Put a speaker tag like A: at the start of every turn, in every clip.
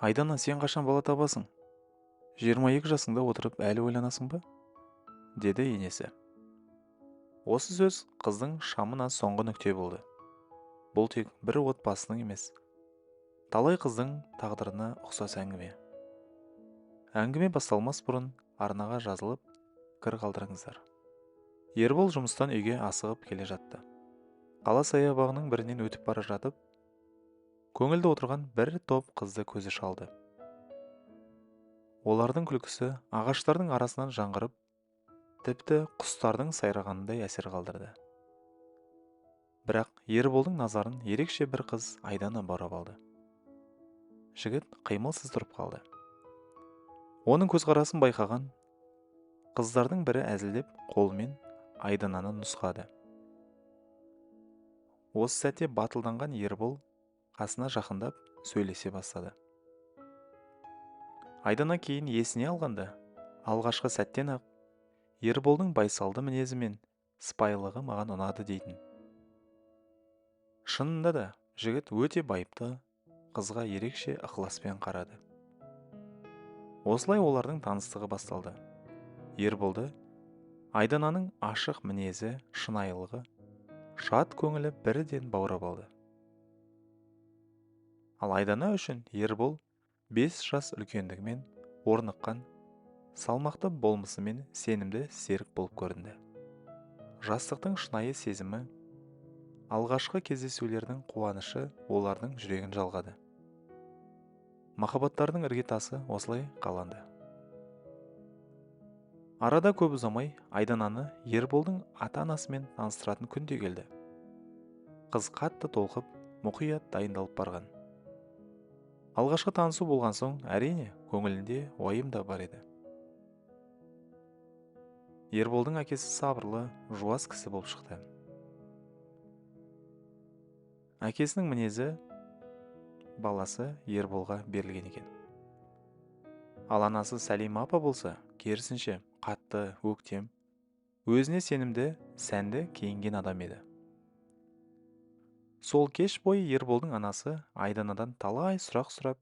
A: Айдана, сен қашан бала табасың? 22 жасыңда отырып әлі ойланасың ба? Деді енесі. Осы сөз қыздың шамына соңғы нүкте болды. Бұл тек бір отбасының емес, талай қыздың тағдырына ұқсас әңгіме. Әңгіме басталмас бұрын арнаға жазылып, пікір қалдырыңыздар. Ербол жұмыстан үйге асығып келе жатты. Қала саябағының бірінен өтіп бара жатып, көңілді отырған бір топ қызды көзі шалды. Олардың күлкісі ағаштардың арасынан жаңғырып, тіпті құстардың сайрағанындай әсер қалдырды. Бірақ Ерболдың назарын ерекше бір қыз Айдана баурап алды. Жігіт қимылсыз тұрып қалды. Оның көзқарасын байқаған қыздардың бірі әзілдеп қолымен Айдананы нұсқады. Осы сәтте батылданған Ербол қасына жақындап сөйлесе бастады. Айдана кейін есіне алғанда, алғашқы сәттен-ақ Ерболдың байсалды мінезі мен сыпайылығы маған ұнады дейтін. Шынында да жігіт өте байыпты, қызға ерекше ықыласпен қарады. Осылай олардың таныстығы басталды. Ерболды Айдананың ашық мінезі, шынайылығы, шат көңілі бірден баурап алды. Ал Айдана үшін Ербол 5 жас үлкендігімен орныққан, салмақты болмысымен сенімді серік болып көрінді. Жастықтың шынайы сезімі, алғашқы кездесулердің қуанышы олардың жүрегін жалғады. Махаббаттарының іргетасы осылай қаланды. Арада көп ұзамай Айдананы Ерболдың ата-анасымен таныстыратын күн де келді. Қыз қатты толқып, мұқият дайындалып барған. Алғашқы танысу болған соң, әрине, көңілінде уайым да бар еді. Ерболдың әкесі сабырлы, жуас кісі болып шықты. Әкесінің мінезі баласы Ерболға берілген екен. Ал анасы Сәлима апа болса, керісінше, қатты, өктем, өзіне сенімді, сәнді киінген адам еді. Сол кеш бойы Ерболдың анасы Айданадан талай сұрақ сұрап,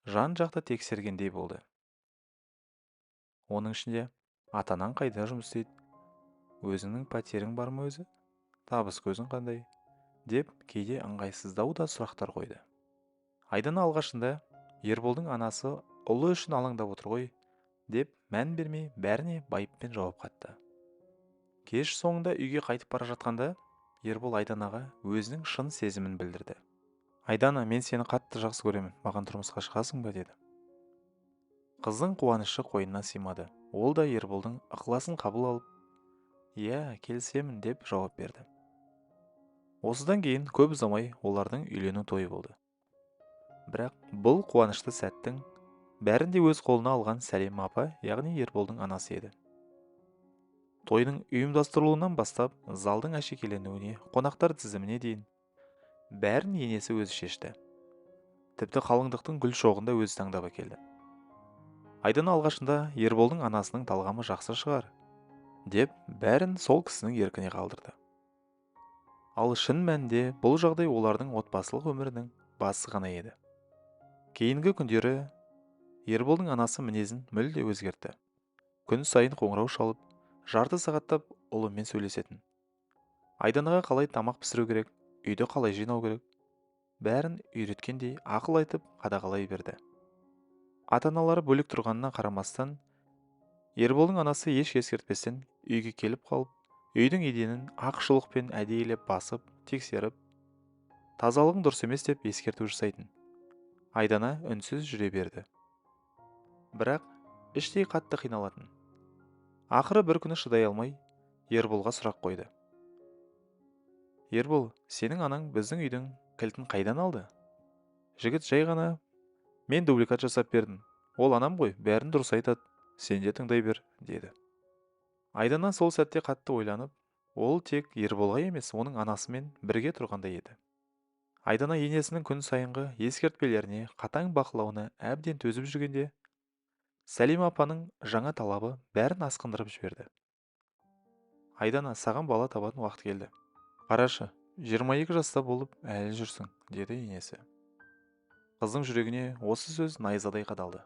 A: жан-жақты тексергендей болды. Оның ішінде ата-анаң қайда жұмыс істейді, өзіңнің пәтерің бар ма өзі, табыс көзің қандай, деп кейде ыңғайсыздау да сұрақтар қойды. Айдана алғашында Ерболдың анасы ұлы үшін алаңдап отыр ғой, деп мән бермей бәріне байыппен жауап қатты. Кеш соңында үйге қайтып бара жатқанда Ербол Айданаға өзінің шын сезімін білдірді. Айдана, мен сені қатты жақсы көремін, маған тұрмысқа шығасың ба, деді. Қыздың қуанышы қойнына сыймады. Ол да Ерболдың ықыласын қабыл алып, иә, келісемін деп жауап берді. Осыдан кейін көп ұзамай олардың үйлену тойы болды. Бірақ бұл қуанышты сәттің бәрін де өз қолына алған Сәлима апа, яғни Ерболдың анасы еді. Тойдың ұйымдастырылуынан бастап, залдың әшекейленуіне, қонақтар тізіміне дейін бәрін енесі өзі шешті. Тіпті қалыңдықтың гүл шоғын да өзі таңдап әкелді. Айдана алғашында Ерболдың анасының талғамы жақсы шығар, деп бәрін сол кісінің еркіне қалдырды. Ал шын мәнінде бұл жағдай олардың отбасылық өмірінің басы ғана еді. Кейінгі күндері Ерболдың анасы мінезін мүлде өзгертті. Күн сайын қоңырау шалып, жарты сағаттап ұлымен сөйлесетін. Айданаға қалай тамақ пісіру керек, үйді қалай жинау керек, бәрін үйреткендей ақыл айтып қадағалай берді. Ата-аналары бөлек тұрғанына қарамастан, Ерболдың анасы еш ескертпестен үйге келіп қалып, үйдің еденін ақ шұлықпен әдейілеп басып, тексеріп, тазалығың дұрыс емес деп ескерту жасайтын. Айдана үнсіз жүре берді. Бірақ іштей қатты қиналатын. Ақыры бір күні шыдай алмай, Ерболға сұрақ қойды. Ербол, сенің анаң біздің үйдің кілтін қайдан алды? Жігіт жай ғана, мен дубликат жасап бердім. Ол анам ғой, бәрін дұрыс айтады, сен де тыңдай бер, деді. Айдана сол сәтте қатты ойланып, ол тек Ерболға емес, оның анасымен бірге тұрғандай еді. Айдана енесінің күн сайынғы ескертпелеріне, қатаң бақылауына әбден төзіп жүргенде, Сәлима апаның жаңа талабы бәрін асқындырып жіберді. Айдана, саған бала табатын уақыт келді. Қарашы, 22 жаста болып әлі жүрсің, деді енесі. Қыздың жүрегіне осы сөз найзадай қадалды.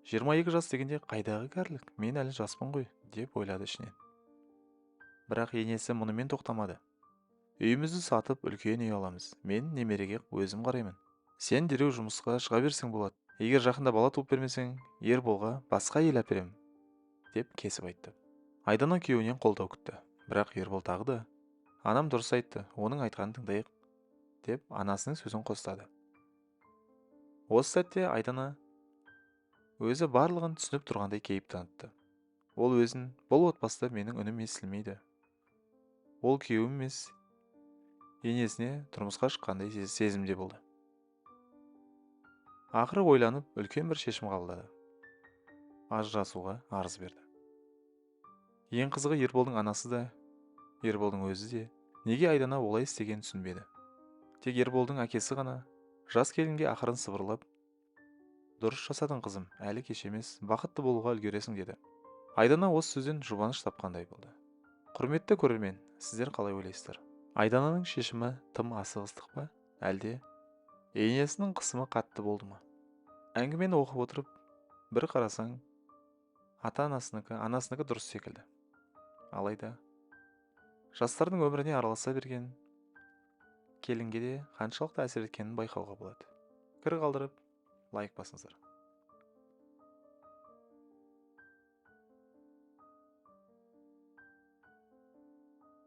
A: 22 жас дегенде қайдағы кәрілік, мен әлі жаспын ғой, деп ойлады ішінен. Бірақ енесі мұнымен тоқтамады. Үйімізді сатып үлкен үй аламыз. Мен немереге өзім қараймын. Сен дереу жұмысқа шыға берсең болады. Егер жақында бала туып бермесең, Ерболға басқа әйел әперемін, деп кесіп айтты. Айдана күйеуінен қолдау күтті. Бірақ Ербол тағы да, анам дұрыс айтты, оның айтқанын тыңдайық, деп анасының сөзін қостады. Осы сәтте Айдана өзі барлығын түсініп тұрғандай кейіп танытты. Ол өзін, бұл отбасыда менің үнім естілмейді. Ол күйеуім емес, енесіне тұрмысқа шыққандай сезімде болды. Ақыры ойланып, үлкен бір шешім қабылдады. Ажырасуға арыз берді. Ең қызығы Ерболдың анасы да, Ерболдың өзі де неге Айдана олай істегенін түсінбеді. Тек Ерболдың әкесі ғана жас келінге ақырын сыбырлап, дұрыс жасадың қызым, әлі кеш емес, бақытты болуға үлгересің деді. Айдана осы сөзден жұбаныш тапқандай болды. Құрметті көрермен, сіздер қалай ойлайсыздар? Айдананың шешімі тым асығыстық па, әлде енесінің қысымы қатты болды ма? Әңгімені оқып отырып, бір қарасаң, ата-анасынікі, анасынікі дұрыс секілді. Алайда жастардың өміріне араласа берген келінге де қаншалықты әсер еткенін байқауға болады. Пікір қалдырып, лайк басыңыздар.